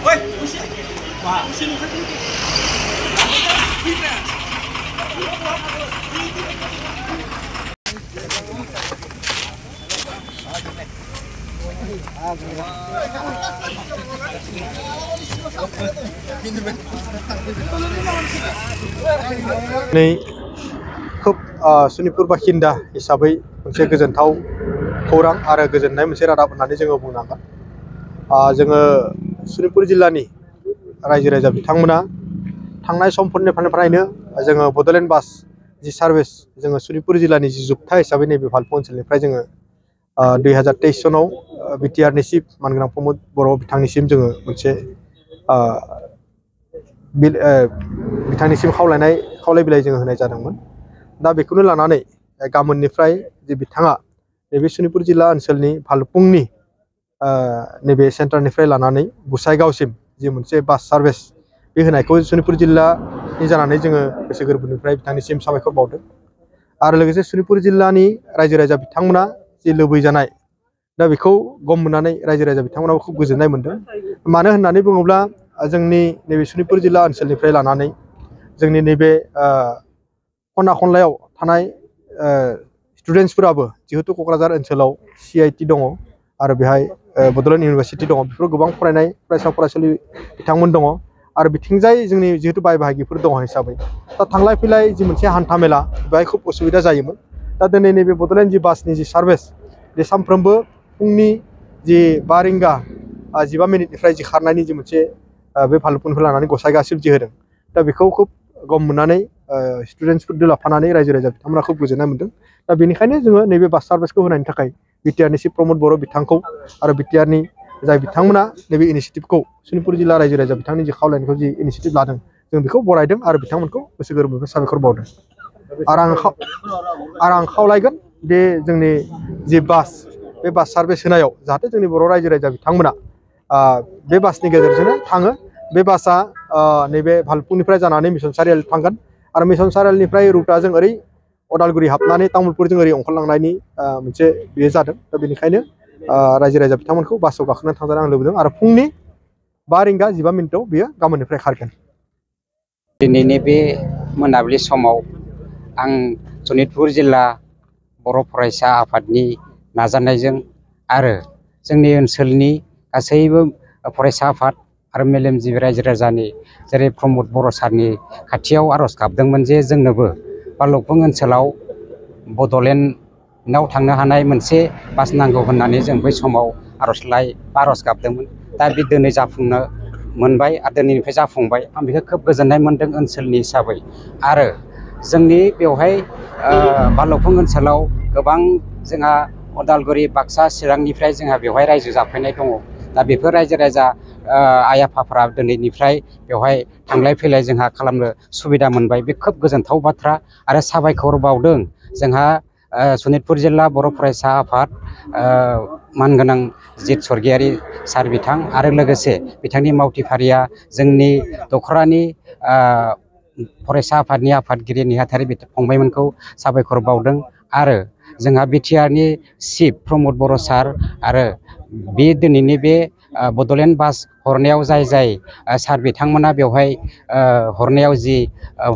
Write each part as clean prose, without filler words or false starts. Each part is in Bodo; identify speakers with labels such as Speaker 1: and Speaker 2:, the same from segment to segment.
Speaker 1: खुब सनितपुर बासिन्दा हिसाबै मोनसे गोजोनथाव खौरां आरो गोजोननाय मोनसे रादाब होननानै जोङो बुंनांगोन। जोङो सनितपुर जिल्लानि रायजो राजा बिथांमोना थांनाय समफोरनिफ्रायनो जोङो बड'लेण्ड बास जि सार्भिस जोङो सनितपुर जिल्लानि जि जोबथा हिसाबै नैबे भालुफुं ओनसोलनिफ्राय जोङो 2023 सनाव बिटिआरनि चिफ मानगोनां प्रमद बर' बिथांनिसिम जोङो मोनसे बिथांनिसिम खावलाय बिलाइ जोङो होनाय जादोंमोन। दा बेखौनो लानानै गाबोननिफ्राय जे बिथाङा नैबे सनितपुर जिल्ला ओनसोलनि भालुफुंनि नैबे सेन्टारनिफ्राय लानानै गुसाइगावसिम जि मोनसे बास सार्भिस बे होनायखौ सनितपुर जिल्लानि जानानै जोङो गोसो गोरबोनिफ्राय बिथांनिसिम साबायखर बावदों। आरो लोगोसे सनितपुर जिल्लानि रायजो राजा बिथांमोना जि लुबैजानाय दा बेखौ गम मोननानै रायजो राजा बिथांमोनाबो खुब गोजोननाय मोनदों। मानो होननानै बुङोब्ला जोंनि नैबे सनितपुर जिल्ला ओनसोलनिफ्राय लानानै जोंनि नैबे खना खनलायाव थानाय स्टुडेन्टसफोराबो जिहेतु क'क्राझार ओनसोलाव CIT दङ आरो बेहाय बड'लेण्ड इउनिभारसिटि दङ, बेफोराव गोबां फरायनाय फरायसा फरायसुलि बिथांमोन दङ आरो बिथिंजाय जोंनि जिहेतु बाय बाहागिफोर दङ हिसाबै दा थांलाय फैलाय जि मोनसे हान्था मेला बेहाय खुब असुबिदा जायोमोन। दा दिनै नैबे बड'लेण्ड जि बासनि जि सार्भिस बे सानफ्रोमबो फुंनि जि 5 रिंगा 15 मिनिटनिफ्राय जि खारनायनि जि मोनसे बे भालुफुंनिफ्राय लानानै गसाइगावसिम जि होदों दा बेखौ खुब गम मोननानै स्टुडेन्टसफोरजों लाफानानै रायजो राजा बिथांमोना खुब गोजोननाय मोनदों। दा बेनिखायनो जोङो नैबे बास सार्भिसखौ होनायनि थाखाय बिटिआरनि चिफ प्रमद बर' बिथांखौ आरो बिटिआरनि जाय बिथांमोना नैबे इनिसिएटिभखौ सनितपुर जिल्ला रायजो राजा बिथांनि जि खावलायनायखौ जि इनिसिएटिभ लादों जों बेखौ बरायदों आरो बिथांमोनखौ गोसो गोरबोनिफ्राय साबायखर बावदों। आरो आं खावलायगोन बे जोंनि जि बास बे बास सार्भिस होनायाव जाहाथे जोंनि बर' रायजो राजा बिथांमोना बे बासनि गेजेरजोंनो थाङो। बे बासआ नैबे भालुफुंनिफ्राय जानानै मिसन सारियालि थांगोन आरो मिसन सारियालिनिफ्राय रुटआ जों ओरै अदालगुरि हाबनानै तामुलपुरजों ओरै ओंखारलांनायनि मोनसे बेयो जादों। दा बेनिखायनो रायजो राजा बिथांमोनखौ बासाव गाखोनानै थांजानो आं लुबैदों आरो फुंनि 5 रिंगा 15 मिनिटआव बियो गाबोननिफ्राय खारगोन।
Speaker 2: दिनैनि बे मोनाबिलि समाव आं सनितपुर जिल्ला बर' फरायसा आफादनि नाजानायजों आरो जोंनि ओनसोलनि गासैबो फरायसा आफाद आरो मेलेमजिबि रायजो राजानि जेरै प्रमद बर' सारनि खाथियाव आर'ज गाबदोंमोन जे जोंनोबो भालुफुं ओनसोलाव बड'लेण्डआव थांनो हानाय मोनसे बास नांगौ होननानै जों बै समाव आर'ज गाबदोंमोन। दा बे दिनै जाफुंनो मोनबाय आरो दिनैनिफ्राय जाफुंबाय। आं बेखौ खोब गोजोननाय मोन्दों ओनसोलनि हिसाबै। आरो जोंनि बेवहाय भालुफुं ओनसोलाव गोबां जोंहा अदालगुरि बाक्सा चिरांनिफ्राय जोंहा बेवहाय रायजो जाफैनाय दङ। दा बेफोर रायजो राजा आइ आफाफ्रा दिनैनिफ्राय बेवहाय थांलाय फैलाय जोंहा खालामनो सुबिदा मोनबाय, बे खोब गोजोनथाव बाथ्रा। आरो साबायखर बावदों जोंहा सनितपुर जिल्ला बर' फरायसा आफाद मानगोनां जित स्वर्गियारि सार बिथां आरो लोगोसे बिथांनि मावथिफारिया जोंनि दख'रानि फरायसा आफादनि आफादगिरि नेहाथारि फंबायमोनखौ साबायखर बावदों। आरो जोंहा बिटिआरनि चिफ प्रमद बर' सार आरो बे दिनैनि बे बड'लेण्ड बास हरनायाव जाय सार बिथांमोना बेवहाय हरनायाव जि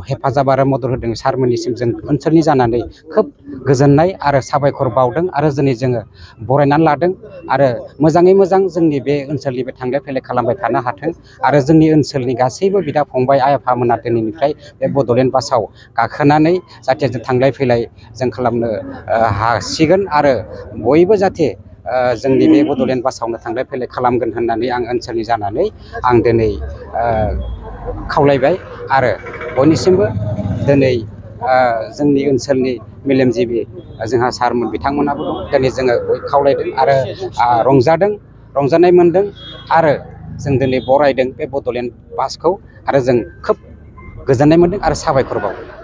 Speaker 2: हेफाजाब आरो मदद होदों सारमोननिसिम जों ओनसोलनि जानानै खोब गोजोननाय आरो साबायखर बावदों आरो दिनै जोङो बरायनानै लादों। आरो मोजाङै मोजां जोंनि बे ओनसोलनि बे थांलाय फैलाय खालामबाय थानो हाथों आरो जोंनि ओनसोलनि गासैबो बिदा फंबाय आइ आफामोना दिनैनिफ्राय बे बड'लेण्ड बासाव गाखोनानै जाहाथे जों थांलाय फैलाय जों खालामनो हासिगोन आरो बयबो जाहाथे जोंनि बे बड'लेण्ड बासावनो थांलाय फैलाय खालामगोन होननानै आं ओनसोलनि जानानै आं दिनै खावलायबाय। आरो बयनिसिमबो दिनै जोंनि ओनसोलनि मेलेमजिबि जोंहा सारमोन बिथांमोनाबो दं, दिनै जोङो खावलायदों आरो रंजानाय मोनदों आरो जों दिनै बरायदों बे बड'लेण्ड बासखौ आरो जों खोब गोजोननाय मोनदों आरो साबायखर बावदों।